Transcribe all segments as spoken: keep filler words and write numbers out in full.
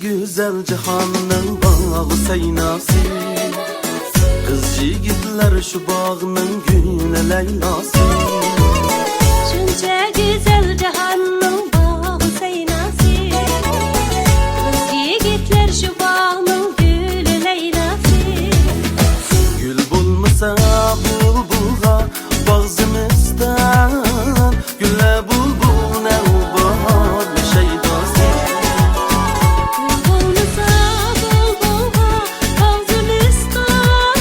گۈزەل جاھاننىڭ باغۇ سەيناسى، قىز يىگىتلەر شۇ باغنىڭ گۈلى لەيلاسى. شۇنچە گۈزەل جاھاننىڭ باغۇ سەيناسى، قىز يىگىتلەر شۇ باغنىڭ گۈلى لەيلاسى. گۈل بولمىسا بۇلبۇلغا باغ زىمىستان، گۈللەر بۇلبۇل نەۋباھارنىڭ شەيداسى. گۈل بولمىسا بۇلبۇلغا باغ زىمىستان،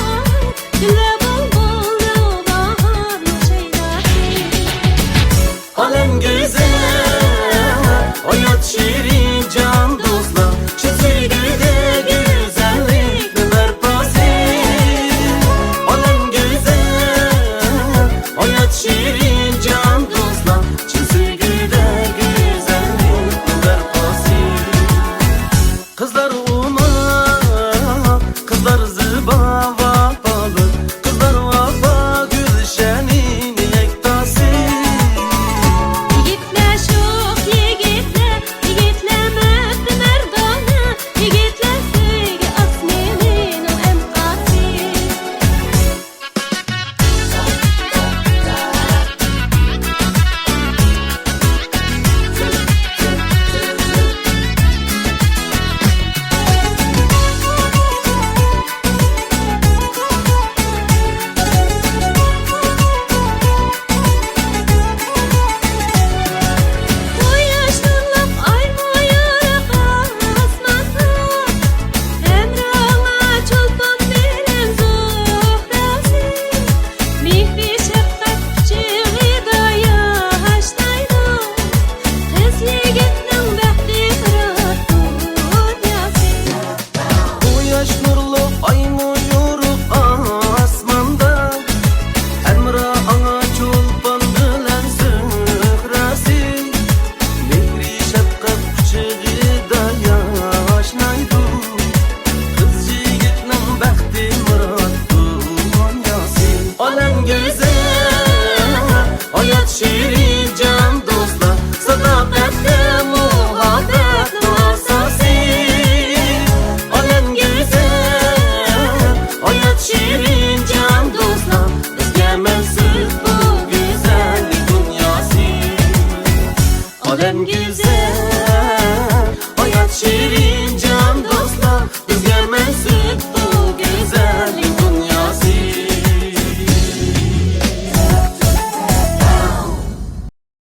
گۈللەر بۇلبۇل نەۋباھارنىڭ شەيداسى. ئالەم گۈزەل، ھايات شېرىن جان دوستلار، چىن سۆيگۈدە گۈزەللىكنىڭ بەرپاسى. ئالەم گۈزەل، ھايات شېرىن جان دوستلار، چىن سۆيگۈدە گۈزەللىكنىڭ بەرپاسى. قىزلار ئوماق، قىزلار زىبا، ۋاپالىق، قىزلار ۋاپا گۈلشەنىنىڭ يەكتاسى. يىگىتلەر شوخ يىگىتلەر، يىگىتلەر مەرد مەردانە، يىگىتلەر سۆيگۈ ئاسمىنىنىڭ ئەنقاسى. قۇياش نۇرلۇق، ئايمۇ يورۇق ئاسماندا، ھەمراھىڭا چولپان بىلەن زۇھراسى. مېھرى شەپقەت قۇچىقىدا ياشنايدۇ، قىز يىگىتنىڭ بەختى مۇرات دۇنياسى. قۇياش نۇرلۇق، ئايمۇ يورۇق ئاسماندا، ھەمراھىڭا چولپان بىلەن زۇھراسى. مېھرى شەپقەت قۇچىقىدا ياشنايدۇ، قىز يىگىتنىڭ بەختى مۇرات دۇنياسى. ئالەم گۈزەل، ھايات شېرىن جان دوستلار، ساداقەتتە مۇھەببەتنىڭ ئاساسى. ئالەم گۈزەل، ھايات شېرىن جان دوستلار، بىزگە مەنسۇپ بۇ گۈزەللىك دۇنياسى. ئالەم گۈزەل، ھايات شېرىن